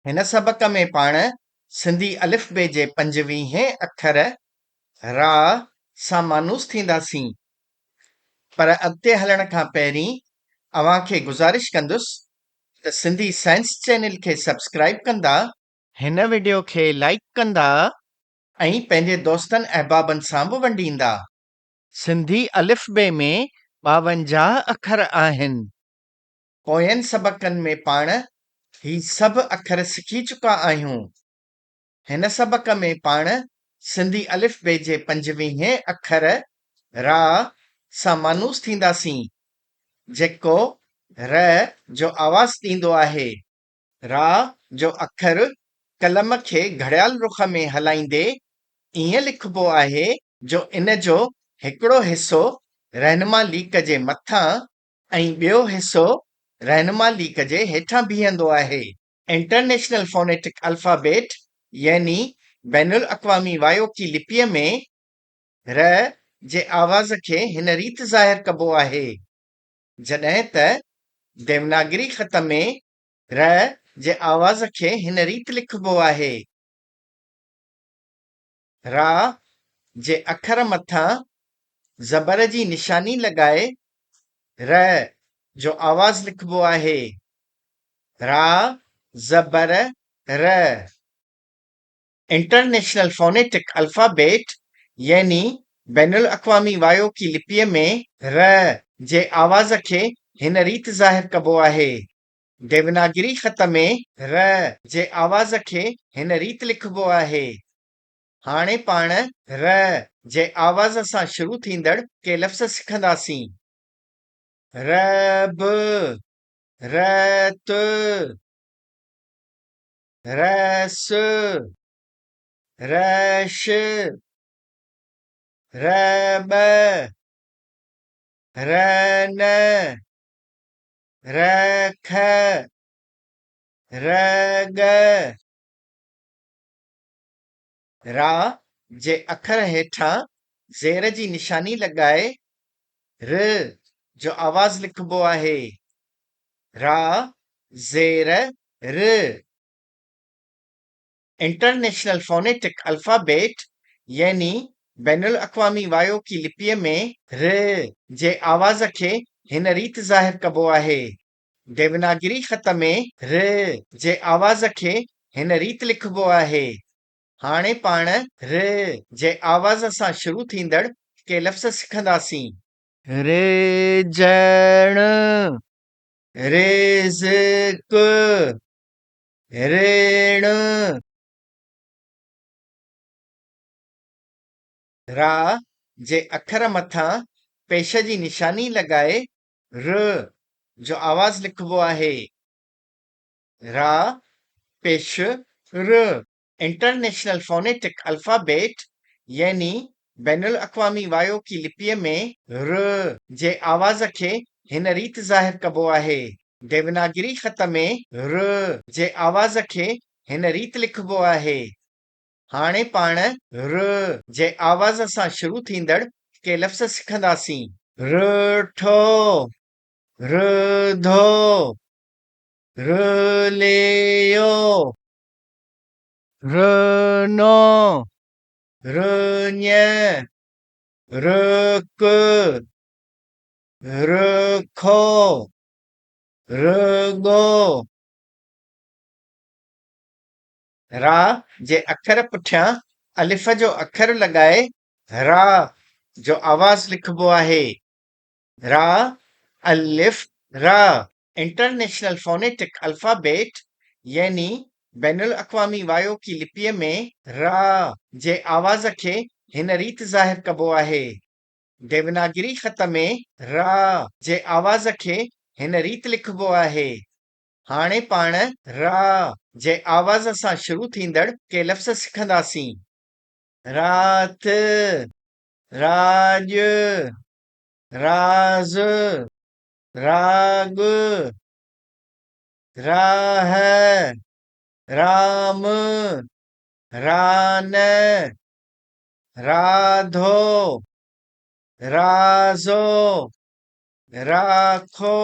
هن سبق ۾ پاڻ سنڌي الف بي جي پنجويهين اکر را سان مانوس ٿينداسين. پر اڳتي هلڻ کان پهرين اوهان کي گذارش ڪندس ته سنڌي سائنس چينل کي سبسڪرائيب ڪندا، هن وڊيو کي لائيڪ ڪندا ۽ پنهنجي دوستن احبابن سان به ونڊيندا. سنڌي الف بي ۾ 52 اکر آهن. پوين سبقن ۾ پاڻ هي سڀ اکر سکي چڪا آهيون. هن سبق ۾ پاڻ سنڌي الف بي جي پنجويهين اکر را سان مانوس ٿينداسين، جيڪو ر جو آواز ڏيندو آهي. را جو اکر قلم کي گهڙيال رخ ۾ هلائيندي ائين لکبو آهي جو ان جو هڪڙو حصو رهنما ليڪ جي مٿان ۽ ٻيو حصو رهنما ليڪ جي هيٺان بيهندو آهي. انٽرنيشنل فونيٽڪ الفابيٽ يعني بين الاقوامي وايوڪي لپيء ۾ ر جي آواز کي هن ريت ظاهر ڪبو آهي، جڏهن ته ديوناگري خط ۾ ر جي آواز کي هن ريت لکبو آهي. را جي اکر مٿان زبر جي نشاني لڳائي ر جو آواز لکبو آهي. را زبر ر. انٽرنيشنل فونيٽڪ الفابيٽ يعني بين الاقوامي وايوڪي لپيء ۾ ر جي آواز کي هن ريت ظاهر ڪبو آهي. ديوناگري خط ۾ ر جي آواز کي هن ريت لکبو آهي. هاڻي پاڻ ر جي آواز سان شروع ٿيندڙ ڪي لفظ سکنداسين. ر ب، ر ت، ر س، ر ش، ر ٻ، ر ن، ر خ، ر ڳ. را جي اکر هيٺان زير جي نشاني لڳائي ر جو آواز لکبو آهي. را زير ر. انٽرنيشنل فونيٽڪ الفابيٽ يعني بين الاقوامي وايوڪي لپيء ۾ ر جي آواز کي هن ريت ظاهر ڪبو آهي. ديوناگري خط ۾ ر جي آواز کي هن ريت لکبو آهي. هاڻي پاڻ ر جي آواز سان شروع ٿيندڙ ڪي لفظ سکنداسين. ريجهڻ، رزق، ريڻ. را جي اکر مٿان پيش جي نشاني لڳائي ر جو آواز لکبو آهي. را پيش ر. انٽرنيشنل فونيٽڪ الفابيٽ يعني بين الاقوامي وايوڪي لپيء ۾ ر جي آواز کي هن ريت ظاهر ڪبو آهي. ديوناگري خط ۾ ر جي آواز کي هن ريت لکبو آهي. هاڻي پاڻ ر جي آواز سان شروع ٿيندڙ ڪي لفظ سکنداسين. رٺو، رڌو، رليو، رنو، رڃ، رڪ، رکو، رڳو. را جي اکر پٺيان الف جو اکر لڳائي را جو آواز لکبو آهي. را، الف، را. انٽرنيشنل فونيٽڪ الفابيٽ يعني بين الاقوامي وايوڪي لپيء ۾ را جي آواز کي هن ريت ظاهر ڪبو آهي. ديوناگري خط ۾ را جي آواز کي هن ريت لکبو آهي. هاڻي پاڻ را جي آواز سان شروع ٿيندڙ ڪي لفظ سکنداسين. رات، راڄ، راز، راڳ، راهه، رام، ران، راڌو، رازو، راکو،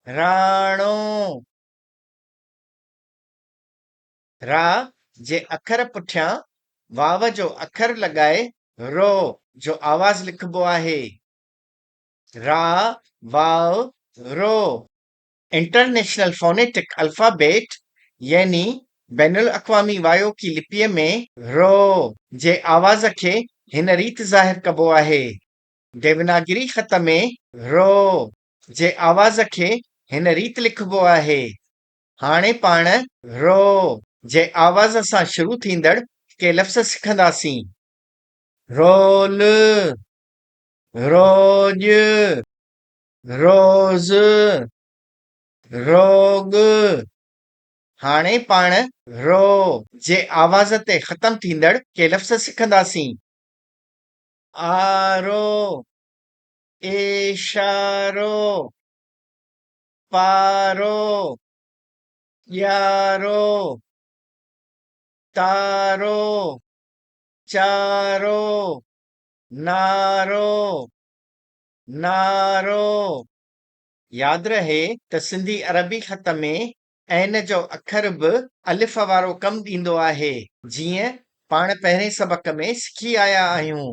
راڻو. را جي اکر پٺيان واو جو اکر لڳائي رو جو آواز لکبو آهي. را، واو، رو. انٽرنيشنل فونيٽڪ الفابيٽ يعني بين الاقوامي وايوڪي لپيء ۾ رو جي آواز کي هن ريت ظاهر ڪبو آهي. ديوناگري خط ۾ رو جي آواز کي هن ريت لکبو آهي. هاڻي پاڻ رو جي آواز سان شروع ٿيندڙ ڪي لفظ سکنداسين. رول، روڄ، روز، روڳ. هاڻي پاڻ رو جي آواز تي ختم ٿيندڙ ڪي لفظ سکنداسين. آرو، اشارو، پارو، ڄارو، تارو، چارو، نارو، نارو. ياد رهي ته سنڌي عربي خط ۾ عين جو اکر به الف وارو ڪم ڏيندو آهي، جيئن پاڻ پهرين سبق ۾ سکي آيا آهيون.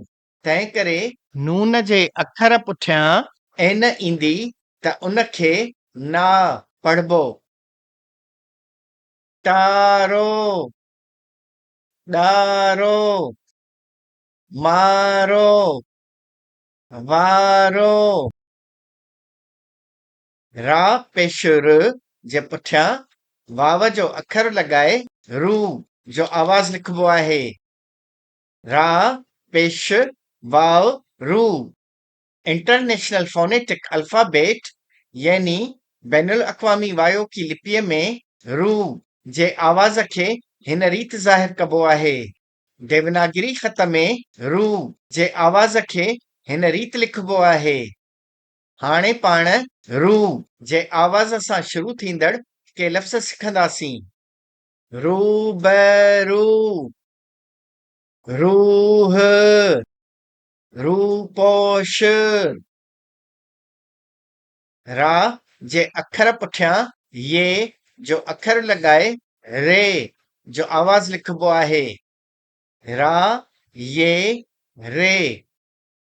تنهنڪري نون جي اکر پٺيان عين ايندي ته ان کي نا پڙهبو. ٽارو، ڏارو، مارو، وارو. را پيش ر جي پٺيان واو جو اکر لڳائي رو جو آواز لکبو آهي. را پيش واو رو. انٽرنيشنل فونيٽڪ الفابيٽ يعني بين الاقوامي وايوڪي لپيء ۾ رو جي آواز کي هن ريت ظاهر ڪبو آهي. ديوناگري خط ۾ رو جي آواز کي هن ريت لکبو آهي. هاڻي پاڻ رو جي آواز سان شروع ٿيندڙ ڪي لفظ سکنداسين. روبرو، روح، روپوش. را جي اکر پٺيان ي جو اکر لڳائي ري جو آواز لکبو آهي. را، ي، ري.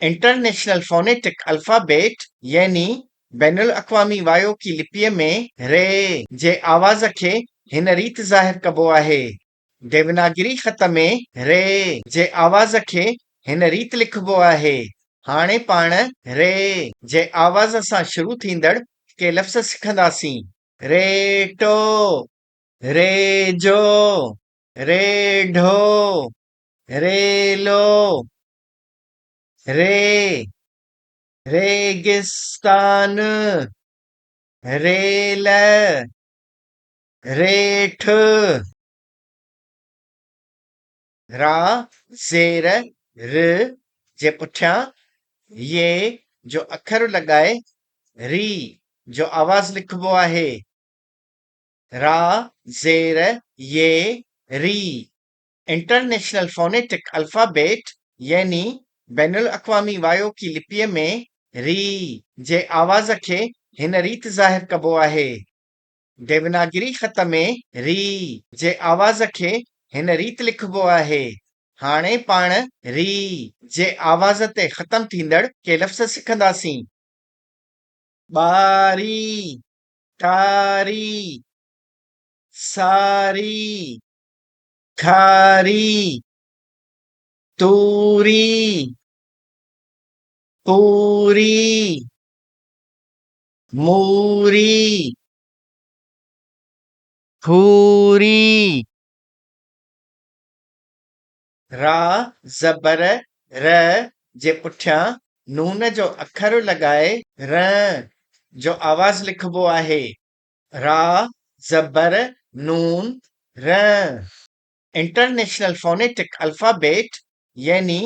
انٽرنيشنل فونيٽڪ الفابيٽ يعني بين الاقوامي وايوڪي لپيء ۾ ري جي آواز کي هن ريت ظاهر ڪبو آهي. ديوناگري خط ۾ ري جي آواز کي هن ريت لکبو آهي. هاڻي پاڻ ري جي آواز سان شروع ٿيندڙ ڪي لفظ سکنداسين. ريٽو، ريجو، ريڍو، ريلو، ري، ريگستان، ريل، ريٺ. را، زير، ر جي پٺيان ي جو اکر لڳائي ري جو آواز لکبو آهي. را، زير، ي، ري. انٽرنيشنل فونيٽڪ الفابيٽ يعني بين الاقوامي وايوڪي لپيء ۾ ري جي آواز کي هن ريت ظاهر ڪبو آهي. ديوناگري خط ۾ ري جي آواز کي هن ريت لکبو آهي. هاڻي پاڻ ري جي آواز تي ختم ٿيندڙ ڪي لفظ سکنداسين. ٻاري، ٽاري، ساري، کاري، توري، پوري. موري، ڦوري. را زبر ر جي پٺيان نون جو اکر لڳائي رن جو آواز لکبو آهي. را زبر نون رن. انٽرنيشنل فونيٽڪ الفابيٽ يعني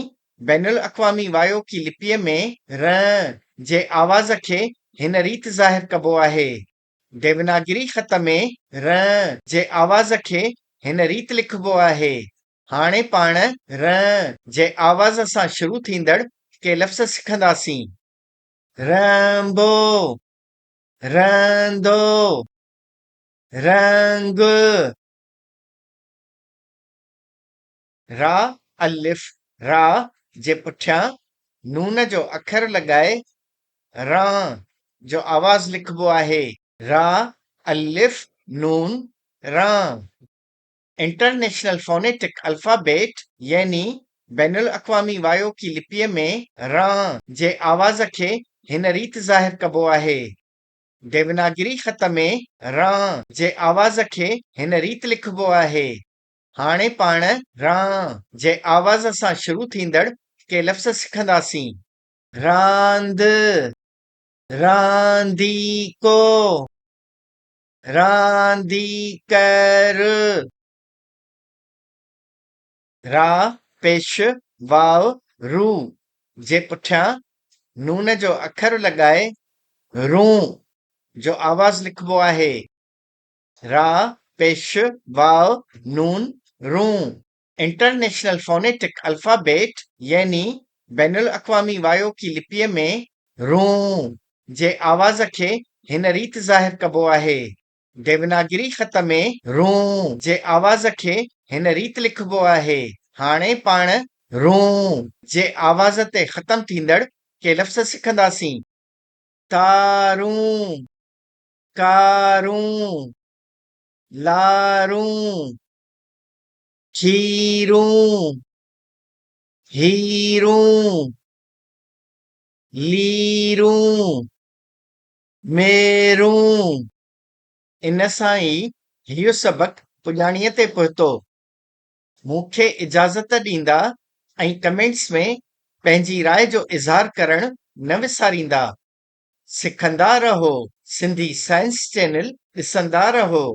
بين الاقوامي وايوڪي لپيء ۾ رن جي آواز کي هن ريت ظاهر ڪبو آهي. ديوناگري خط ۾ رن جي آواز کي هن ريت لکبو آهي. هاڻي پاڻ رن جي آواز سان شروع ٿيندڙ ڪي لفظ سکنداسين. رنبو، رندو، رنگ. را الف را جي پٺيان نون جو اکر لڳائي ران جو آواز لکبو آهي. را الف نون ران. انٽرنيشنل فونيٽڪ الفابيٽ يعني بين الاقوامي وايوڪي لپيء ۾ ران جي آواز کي هن ريت ظاهر ڪبو آهي. ديوناگري خط ۾ ران جي آواز کي هن ريت لکبو آهي. هاڻي پاڻ ران جي آواز سان شروع ٿيندڙ ڪي لفظ سکنداسين. راند، رانديڪو، رانديگر. را پيش واء رو جي پٺيان نون جو اکر لڳائي رون جو آواز لکبو آهي. را پيش واء نون رون. انٽرنيشنل فونيٽڪ الفابيٽ يعني بين الاقوامي وايوڪي لپيء ۾ رون جي آواز کي هن ريت ظاهر ڪبو آهي. ديوناگري خط ۾ رون جي آواز کي هن ريت لکبو آهي. هاڻي پاڻ رون جي آواز تي ختم ٿيندڙ ڪي لفظ سکنداسين. تارون، ڪارون، لارون، کيرون، هيرون، ليرون، ميرون. ان سان ئي هيء سبق پڄاڻيء تي پهتو. مون کي اجازت ڏيندا ۽ ڪمينٽس ۾ پنهنجي راء جو اظهار ڪرڻ نه وساريندا. سکندا رهو. سنڌي سائنس چينل ڏسندا رهو.